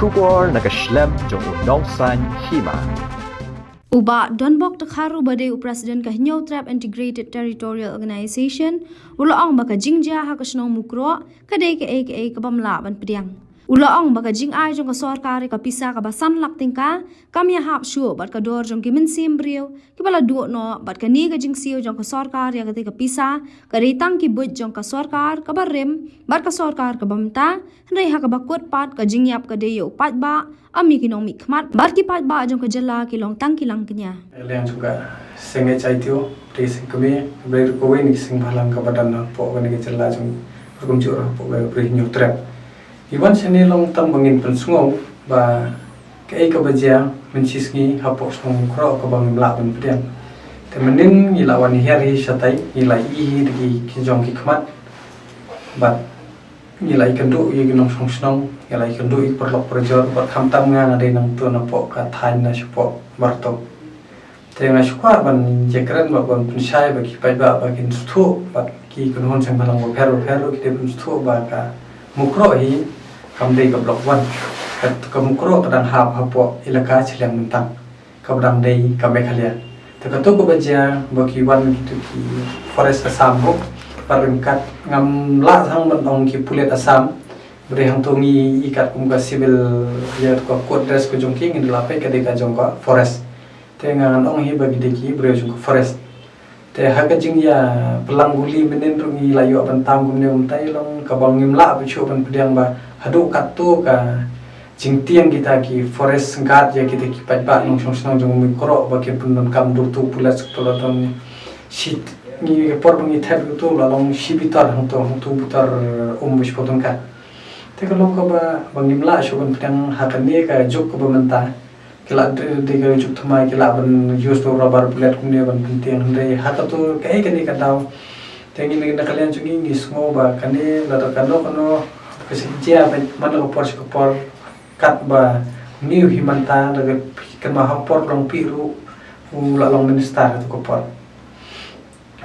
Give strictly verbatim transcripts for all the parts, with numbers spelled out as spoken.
Khubor na ka shlem jong u nongsan hima. U Bah Donbok Dkhar uba dei u President ka Hynñiewtrep Integrated Territorial Organization u la ong ba ka jingjia ha ka shnong Mukroh ka dei kaei kaei kaba ym lah ban pdiang. U la ong ba ka jingai jong ka sorkar ïa ka pisa kaba san lak tyngka kam ïahap shuh bad ka dor jong ki mynsiem briew kiba la duh noh bad kane ka jingsiew jong ka sorkar ïa katei ka pisa ka dei tang ki buit jong ka sorkar kaba rim bad ka sorkar kaba mynta, hynrei ha kaba kut pat ka jingïap ka dei ïa u paidbah, ym ïa ki nongmihkhmat bad ki paidbah jong ka jylla ki long tang ki langkñia. Liang jong ka seng H I T O, ri seng kmie, bad kawei na ki seng bhalang kaba don hapoh kane ka jylla jong ka kumjuh hapoh ka ri Hynñiewtrep. Ngi wan shane long tang ba ngin pynsngew ba kaei kaba jia mynshisngi hapoh shnong Mukroh kaba ngim lah ban pdiang. Te mynnin ngi la wan hiar hi shatai, ngi la ïohi da ki jong ki khmat bad ngi la ïakynduh ïa ki nongshong shnong, ngi la ïakynduh ïa ki paralok parajor bad khamtam nga nga dei nangto napoh ka thaiñ na shapoh Bartok. Te nga shu kwah ban ïakren bad ban pynshai ba ki paidbah ba kin sngewthuh bad ki kynhun seng bhalang bapher bapher ruh ki dei ban sngewthuh ba ka Mukroh hi kam dei ka Block One. Ka, ka Mukroh ka dang hap hapoh Elaka Chilliang Myntang kaba dang dei ka Meghalaya. Te kato kaba jia ba ki wan kito ki Forest Assam ruh, bad ryngkat ngam lah tang ban ong ki pulit Assam, ba dei hangto ngi i katkum ka civil, ïa ka court dress ka jong ki, ngin lah peit ka dei ka jong ka Forest. Te ngan ong hi ba ki dei ki briew jong ka Forest. Te ha ka jingïapyllait guli mynnin ruh ngi la ïoh ban tam kumne kumtai, long kaba ngim lah bha shuh ban pdiang ba haduh katto ka jingtieng kita ki forest guard ïa kita ki paidbah nongshong shnong jong Mukroh ba kin pyndonkam dur tu pulit, suk tu la don shi, ngi ka por ba ngi thep tu la long shi bitar hangto, hangto bitar um ba shi potong ka. Te ka long kaba, ba ngim lah shuh ban pdiang ha kane ka juk kaba mynta. Ki lah dei, dei ka juk thymmai, ki lah ban use to rubber bullet kumne ban pyntieng, hynrei ha kato kaei kane ka daw. Te ngi na ka liang jong ngi ngi sngew ba kane lada kano kano ka jia ba man la ka por sha ka por, katba mih hi mynta, lada ka kynmaw ha por long phi ruh u la long minister ha kato ka por.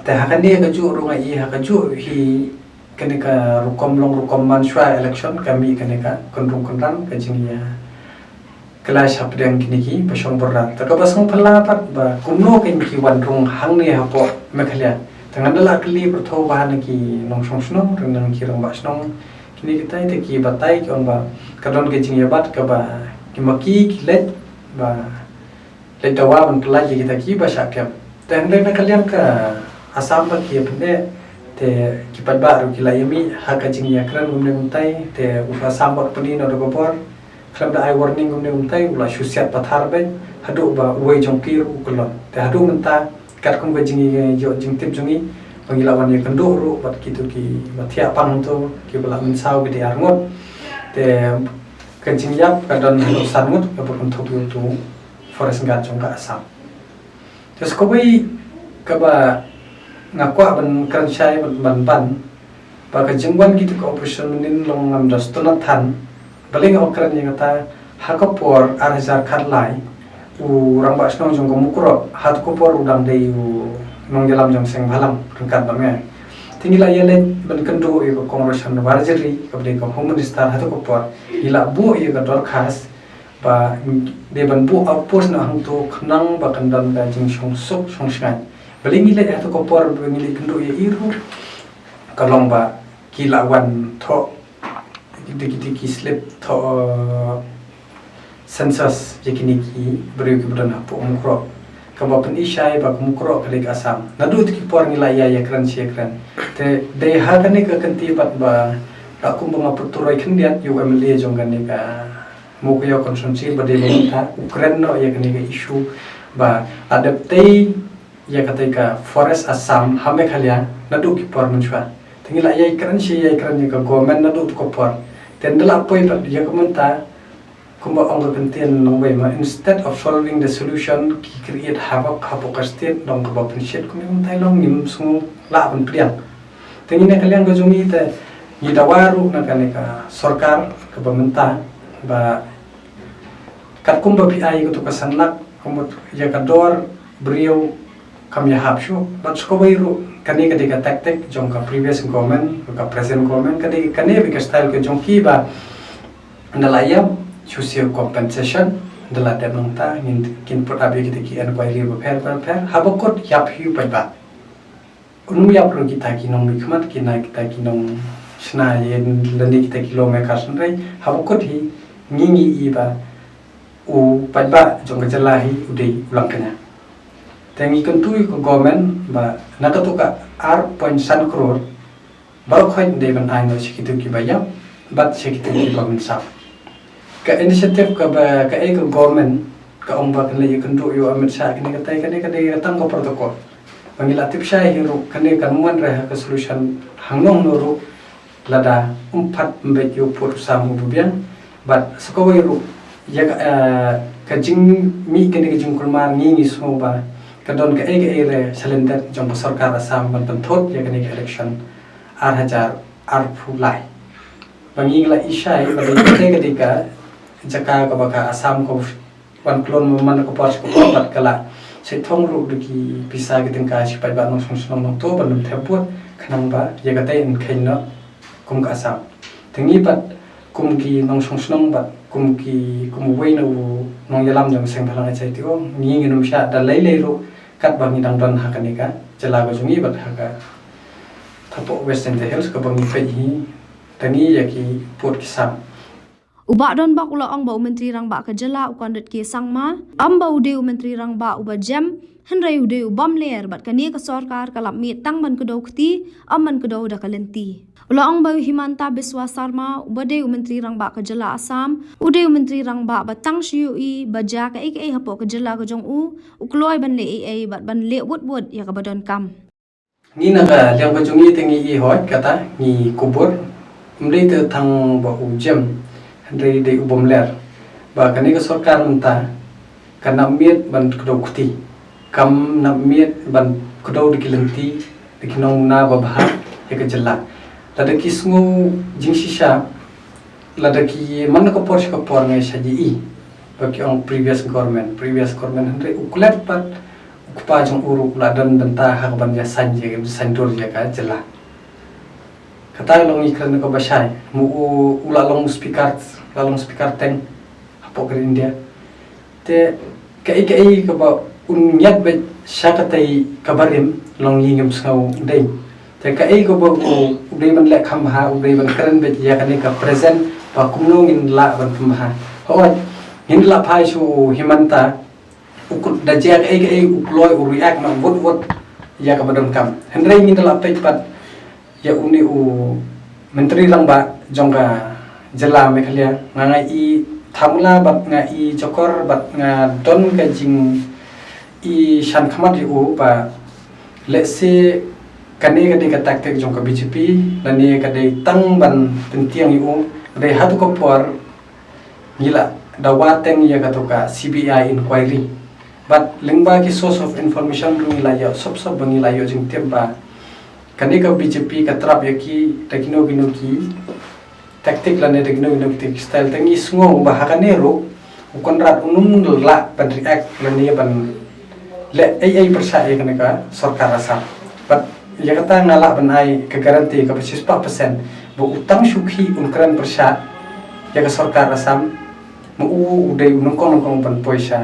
Te ha kane kajuh ruh nga i ha kajuh hi kane ka rukom long rukom man shwa election ka mih kane ka kynrung kynran ka jingïa clash hapdeng kine ki ba shong border. Te kaba sngewphylla pat ba kumno kein ki wan rung hangne hapoh Meghalaya. Te ngan da la kylli pyrthuh ba ha na ki nongshong shnong, ryngkat ki rangbah shnong, kine kitai te ki batai ki ong ba ka don ka jingïabat kaba ki ma ki ki leit ba leit dawa ban pynlait ïa kita ki ba shah kem. Te hynrei na ka liang ka Assam ba ki ïa pyneh, te ki paidbah ruh ki la ïa mih ha ka jingïakren kumne kumtai, te u Assam ba pynïaid noh da ka bor, khlem da ai warning kumne kumtai, u la shu siat pathar beit, haduh ba uwei jong ki ruh u kyllon. Te haduh mynta katkum ka jingïoh jingtip jong ngi, ba ngi la wan ïakynduh ruh bad kito ki ba thiah pang hangto, ki ba la mynsaw ki dei ar ngut. Te ka jingïap ka don haduh san ngut kaba kynthup ïa uto u forest guard jong ka Assam. Te sa kawei kaba nga kwah ban kren shai ban, ban ban ba ka jingwan kito ka operation mynnin long ngam da sngewtynnat than. Balei nga ong kren ïa kata, ha ka por ar hajar khatlai u rangbah shnong jong ka Mukroh, ha kato ka por u dang dei u nongïalam jong seng bhalang ryngkat bad nga. Te ngi la ïaleit ban kynduh ïa ka Kong Roshan Warjri kaba dei ka Home Minister ha kato ka por, ngi la buh ïa ka dorkhas ba dei ban buh outpost na hangto khnang ba kan don ka jingshong suk shong shngaiñ. Balei ngi leit ha kato ka por ba ngi leit kynduh ïa i ruh, ka long ba ki la wan thoh kito kito ki slip thoh, uh, census ïa kine ki briew kiba don hapoh Mukroh, kaba pyni shai ba ka Mukroh ka dei ka Assam. Naduh kito ki por ngi la ïa ïakren shi ïakren. Te dei ha kane ka kynti pat ba la kumba nga pyrthuh ruh khyndiat ïa u M L A jong kane ka Mowkaiaw constituency ba dei ba mynta u kren noh ïa kane ka issue ba la dep tei ïa katei ka Forest Assam ha Meghalaya naduh ki por mynshuwa. Te ngi la ïa kren shi ïa kren ïa ka government naduh tu ka por. Te ynda la poi pat ïa ka mynta kumba ong ka kyntien nongwei ma, instead of solving the solution ki create havoc hapoh ka state, dang kaba pynshit kumne kumtai long ngim sngew lah ban pdiang. Te ngi na ka liang ka jong ngi te ngi dawa ruh na kane ka sorkar kaba mynta ba katkum ba phi ai kato ka san lak, kumba ïa ka dor briew kam ïahap shuh. Bad sa kawei ruh kane ka dei ka tactic jong ka previous government, ka present government, ka dei kane beit ka style ka jong ki ba ynda la ïap Shu siew compensation, da la dep nangta, ngin kin put up ïa kita ki inquiry bapher bapher, haba kut ïap hi u paidbah. Ym ïap ruh kita ki nongmihkhmat, ki na kita ki nongshna ïa lane kita ki lawmakers hynrei, haba kut hi, ngi ngi i ba, u paidbah jong ka jylla hi, u dei u langkñia. Te ngi kyntu ïa ka government ba, na katu ka ar point san klur, baroh khoit dei ban ai noh sha kitu kiba ïap, bad sha kitu kiba mynsiem. Ka initiative kaba, kaei ka government, ka ong ba kan leit ïakynduh ïa u Amit Shah, kane katai, kane ka dei tang ka protocol. Ba ngi la tip shai hi ruh, kane kan ym wan re ha ka solution hangno hangno ruh, lada ym pat ym beit ïa u pud u sam uba biang, bad sa kawei ruh, ïa ka, eh, ka jingmih kane ka jingkulmar ngi ngi sngew ba, ka don kaei kaei re shalyndet jong ka sorkar Assam ban pynthut ïa kane ka election, ar hajar arphew lai. Ba ngi la i shai, ba dei ka dei ka jaka kaba ka Assam ka wan klon man ka por sha ka por bad ka la. Sa thong ruh da ki pisa ki tyngka sha paidbah nongshong shnong nongtuh ban ym thep vote khnang ba, ïa katai yn kheiñ noh kum ka Assam. Te ngi pat kum ki nongshong shnong bad kum ki, kum uwei na u nongïalam jong ka seng bhalang H I T O, ngi ngin ym shah da lei lei ruh katba ngi dang don ha kane ka jylla ka jong ngi bad ha ka hapoh West Jaintia Hills kaba ngi peit hi, te ngi ïa ki pud ki sam. U Bah Donbok u la ong ba u Myntri Rangbah ka jylla u Conrad K Sangma, ym ba u dei u Myntri Rangbah uba jem, hynrei u dei u bym ler bad kane ka sorkar ka lap miet tang ban kdew kti, ym ban kdew da ka lynti. U la ong ba u Himanta Biswa Sarma, uba dei u Myntri Rangbah ka jylla Assam, u dei u Myntri Rangbah ba tang shu ïohi ba jia kaei kaei hapoh ka jylla ka jong u, u kloi ban leh ei ei bad ban leh wut wut ïa kaba donkam. Ngi na ka liang ka jong ngi te ngi i hoi kata, ngi kubur, ym dei te tang ba u jem, hynrei dei u bym ler. Ba kane ka sorkar mynta, ka nap miet ban kdew kti. Kam nap miet ban kdew da ki lynti, da ki nongna babha, ïa ka jylla. Lada ki sngew jingshisha, lada ki man ka por sha ka por ngi sa ji i. Ba ki ong previous government, previous government hynrei u klet pat u kpa jong u ruh u la don bynta ha ka ban ïa saiñ ïa, saiñdur ïa ka jylla. Kata long i kren kaba shai, mo u, u la long speaker, la long speaker teng, hapoh ka ri India. Te, kaei kaei kaba un ñiad beit sha katai kaba rim, long i ngim sngew dei. Te kaei kaba u, u dei ban leh kham bha, u dei ban kren beit ïa kane ka present, ba kumno ngin lah ban kham bha. Hooid, ngin lah phai sha u Himanta, u kut da jia kaei kaei u kloi u react na wut wut ïa kaba donkam. Hynrei ngin da lah peit pat ïa une u Myntri Rangbah jong ka jylla Meghalaya, nga nga i thamla bad nga i jokor bad nga don ka jing i shan khmat ïa u ba lehse kane ka dei ka tactic jong ka B J P, lane ka dei tang ban pyntiang ïa u, dei ha tu ka por ngi la dawa teng ïa katu ka C B I inquiry. Bad lyngba ki source of information ruh ngi la ïoh sop sop ba ngi la ïoh jingtip ba kane ka B J P ka trap ïa ki da kino kino ki tactic lane da kino kino ki style, te ngi sngew ba ha kane ruh u Conrad um lah ban react lane ban leh ei ei pyrshah ïa kane ka sorkar Assam. Bad ïa kata nga lah ban ai ka guarantee kaba shispah percent ba u tang shu khih un kren pyrshah ïa ka sorkar Assam, ma u u dei u nyngkong nyngkong ban poi sha,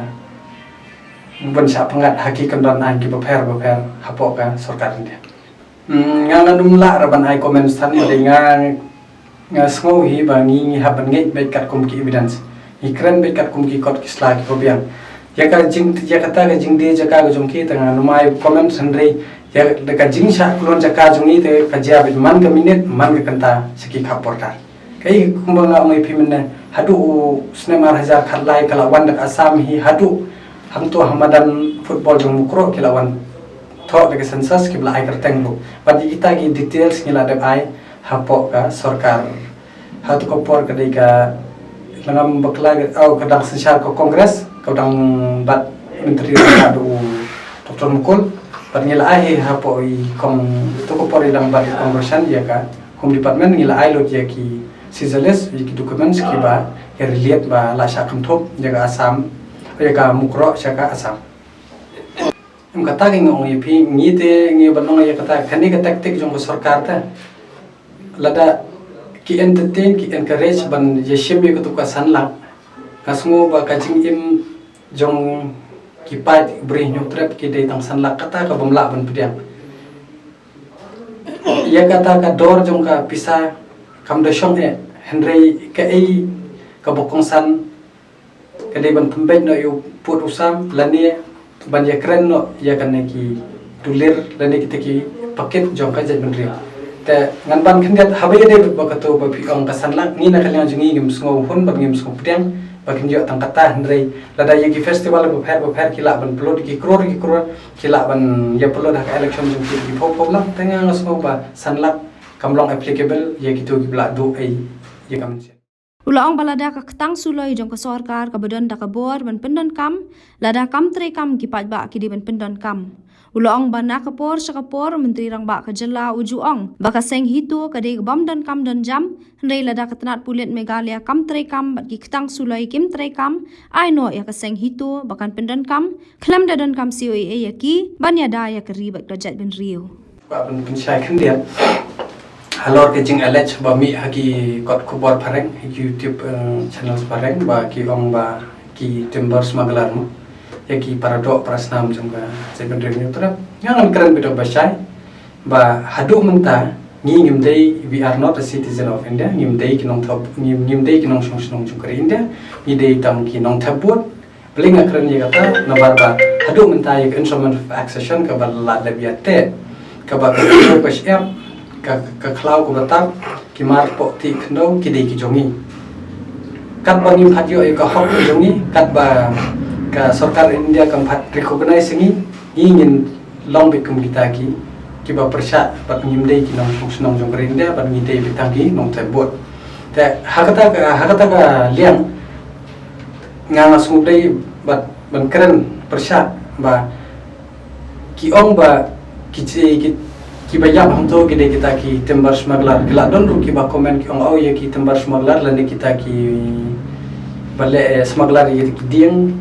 ban shah pyngngad ha ki kyndon aiñ kiba pher bapher hapoh ka sorkar India. Hmm, nga ngan ym lah re ban ai comment than ïa, dei nga, nga sngew hi ba ngi, ngi hap ban ngeit beit katkum ki evidence. Ngi kren beit katkum ki kot ki sla kiba biang. Ïa ka jing, ïa kata ka jingdie jaka ka jong ki te ngan ym ai comment, hynrei ïa ka jingshah klon jaka jong ngi te ka jia beit man ka minit man ka kynta sha ki khap border. Kaei kumba nga ong ïa phi mynne, haduh u snem ar hajar khatlai ka la wan da ka Assam hi, haduh hangto ha madan football jong Mukroh ki la wan thoh da ka census kiba la ai kyrteng ruh. Bad ïa kita ki details ngi la dep ai hapoh ka sorkar. Ha tu ka por ka dei ka, la ngam bakla ka, oh, ka dang synshar ka Congress, ka dang bat Myntri Rangbah u Doctor Mukul. Bad ngi la ai hi hapoh i kong, tu ka por i dang bat i Kong Roshan ïa ka Home Department, ngi la ai lut ïa ki scissor list, ïa ki documents kiba ïa relate ba la shah kynthup ïa ka Assam, ïa ka Mukroh sha ka Assam. Em, kata ka ngi ong ïa phi, ngi te ngi ban ong ïa kata, kane ka tactic jong ka sorkar te. Lada ki entertain, ki encourage ban ïa shim ïa katu ka san lak, Nga sngew ba ka jingim jong ki paid bri Hynñiewtrep ki dei tang san lak, kata ka bym lah ban pdiang. Ïa kata ka dor jong ka pisa kam da shong eh, hynrei kaei kaba kongsan ka dei ban pynbeit noh ïa u pud u sam lane ban ïakren noh ïa kane ki dulir lane kita ki pakit jong ka jaitbynriew. Te ngan ban khyndiat, haba ïadei bad kata ba phi ong ka san lak, ngi na ka liang jong ngi ngim sngew hun bad ngim sngew pdiang ba kin ïoh tang kata, hynrei lada ïa ki festival bapher bapher ki lah ban pynlut ki crore ki crore, ki lah ban ïa pynlut ha ka election jong ki, ki phew phew lak, te nga nga sngew ba san lak kam long applicable ïa kito kiba la duh ei ïa ka mynsiem. U la ong ba lada ka ktang suloi jong ka sorkar kaba don da ka bor ban pyndonkam, lada kam treikam ki paidbah ki dei ban pyndonkam. U la ong ba na ka por sha ka por, Myntri Rangbah ka jylla u ju ong ba ka seng HITO ka dei ka bym donkam donjam, hynrei lada ka tnat pulit Meghalaya kam treikam bad ki ktang suloi kim treikam, ai noh ïa ka seng HITO ba kan pyndonkam, khlem da donkam C O A A ïa ki ban ïada ïa ka ri bad ka jaitbynriew. Kwah ban pynshai khyndiat halor ka jingallege ba mih ha ki kot khubor phareng, ha ki YouTube, eh, channels phareng, ba ki ong ba ki timber smuggler mo, ïa ki paradoh parasnam jong ka jaitbynriew Hynñiewtrep. Nga ngan kren beit ba shai ba haduh mynta ngi ngim dei, we are not a citizen of India, ngim dei ki nongthep, ngim, ngim dei ki nongshong shnong jong ka ri India, ngi dei tang ki nongthep vote. Balei nga kren ïa kata? Namar ba haduh mynta ïa ka Instrument of Accession kaba la dep ïa teh, kaba ka khlaw ka shyiap, ka, ka khlaw kaba tap, ki mar poh tih khyndew ki dei ki jong ngi. Katba ngim pat ïoh ïa ka hok jong ngi, katba ka sorkar India kam pat recognize ïa ngi, ngi ngin long beit kum kita ki, kiba pyrshah bad ngim dei ki nongshong shnong jong ka ri India bad ngi dei beit tang ki nongthep vote. Te ha kata ka, ha kata ka liang nga nga sngewdei bad ban kren pyrshah ba ki ong ba ki, ki, kiba ïap hangto ki dei kita ki timber smuggler. Ki la don ruh kiba comment ki ong, oh, ïa ki timber smuggler lane kita kiba leh, eh, smuggler ïa ki dieng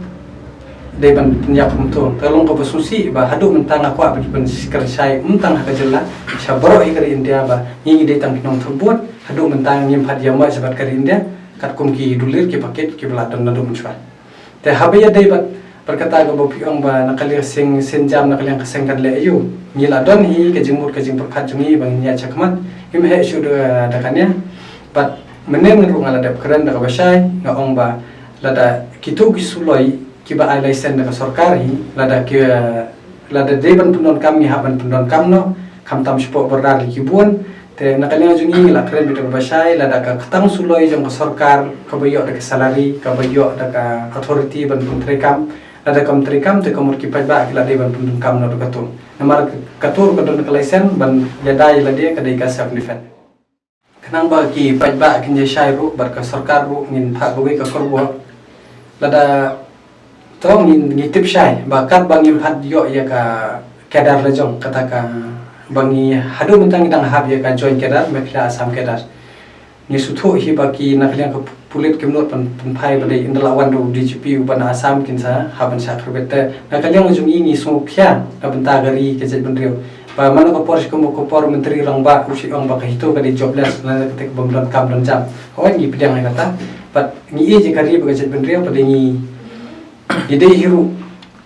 dei ban pynïap hangto. Te long kaba sngewsih ba haduh mynta nga kwah ban kren shai, ym tang ha ka jylla, sha baroh hi ka ri India, ba ngi ngi dei tang ki nongthep vote. Haduh mynta ngim pat ïa mih sha bad ka ri India katkum ki dulir ki pakit kiba la don naduh mynshuwa. Te haba ïadei bad, bad kata kaba phi ong ba na ka liang seng, seng jam na ka liang ka seng kan leh aïu. Ngi la don hi ka jingmut ka jingpyrkhat jong ngi ba ngin ïaid shakhmat, ngim heh shuh da, da kane. Bad mynne ruh nga la dep kren da kaba shai, nga ong ba lada kito ki suloi kiba ai license da ka sorkar hi, lada ki, lada dei ban pyndonkam ngi hap ban pyndonkam noh, khamtam shapoh border ïa ki bun. Te na ka liang jong ngi ngi la kren beit da kaba shai, lada ka ktang suloi jong ka sorkar kaba ïoh da ka salary, kaba ïoh da ka authority ban pyntreikam, lada kam treikam te ka mut ki paidbah ki la dei ban pyndonkam noh da kato. Namar kato ruh ka don ka license ban ïada ïa lade, ka dei ka self defense. Khnang ba ki paidbah kin ïa shai ruh bad ka sorkar ruh, ngin phah kawei ka kyrwoh. Lada to ngi, ngi tip shai ba katba ngim pat ïoh ïa ka cadre la jong, kata ka ba ngi haduh mynta ngi dang hap ïa ka joint cadre, Meghalaya Assam cadre. Ngi sngewthuh hi ba ki na ka liang ka pulit kim nud ban pynphai ba dei ynda la wan ruh u D G P uba na Assam kin sa hap ban shah khyrwit. Te na ka liang jong ngi ngi sngewkhia na bynta ka ri ka jaitbynriew. Ba man la ka por shi kum ka por Myntri Rangbah u shu ong ba ka HITO ka dei jobless, lane kata ka bym donkam donjam. Hooid, ngi pdiang ïa kata. Bad ngi ïeit ïa ka ri bad ka jaitbynriew, bad ngi, ngi dei hi ruh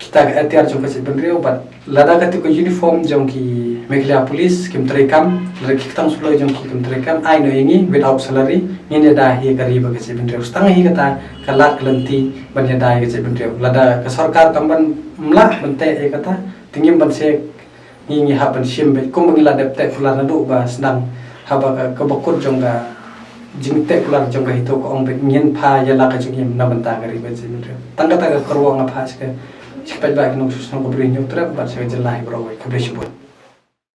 kita ka atiar jong ka jaitbynriew, bad lada kata ka uniform jong ki Meghalaya Police kim treikam, lada ki ktang suloi jong ki kim treikam, ai noh ïa ngi without salary, ngin ïada hi ïa ka ri bad ka jaitbynriew. Sa tang hi kata ka lad ka lynti ban ïada ïa ka jaitbynriew. Lada ka sorkar kam ban mlah ban teh ïa kata, te ngim ban sek, ngi, ngi hap ban shim beit kumba ngi la dep teh kular naduh ba sdang, haba ka, kaba kut jong ka jingteh kular jong ka HITO ka ong beit ngin phah ïa la ka jingim na bynta ka ri bad ka jaitbynriew. Tang kata ka kyrwoh nga phah sha ki, sha ki paidbah ki nongshong shnong ka Bri Hynñiewtrep bad sha ka jylla hi baroh kawei. Khublei shibun.